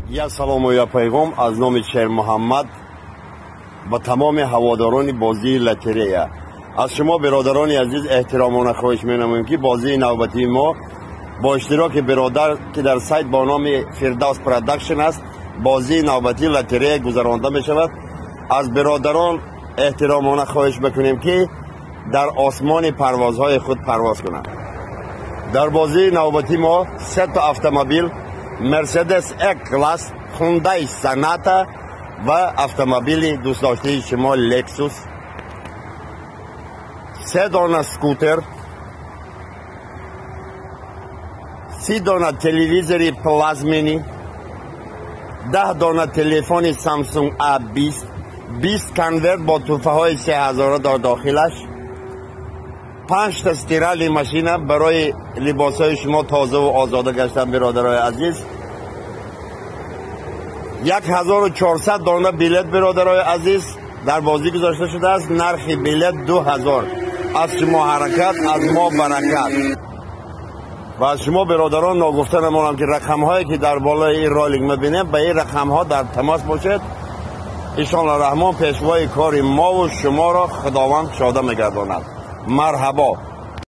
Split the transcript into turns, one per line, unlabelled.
Як салому як пайғом аз номи Шермуҳаммад ба тамоми ҳаводорони бозии лотерея. Аз шумо бародарони азиз эҳтиромона хоҳиш менамоем, ки бозии навбатии мо бо иштироки бародар, ки дар сайт бо номи Фирдавс Продакшн аст, бозии навбатии лотерея гузаронда мешавад. Аз бародарон эҳтиромона хоҳиш мекунем, ки дар осмони парвозҳои худ парвоз кунанд. Дар бозии навбатии мо се то автомобил: Мерседес Е-класс, Хундай Соната ва автомобили дӯстдоштаи шумо Лексус, се дона скутер, 30 дона телевизори плазмени, 10 дона телефони Samsung A20, 20 конверт бо тӯҳфаҳои 3000 дар дохилаш, 5 та стирали машина барои либосҳои шумо тозаву озода гаштан, бародарои азиз, 1400 дона билет, бародарои азиз, дар бозӣ гузошта шудааст. Нархи билет 2000. Аз шумо ҳаракат, аз мо баракат. Ва аз шумо бародарон ногуфта намонам, ки рақамҳое ки дар болои ин ролик мебинем, ба ин рақамҳо дар тамос бошед. Иншоалло раҳмон пешвои кори мову шуморо Худованд шода мегардонад. Марҳабо.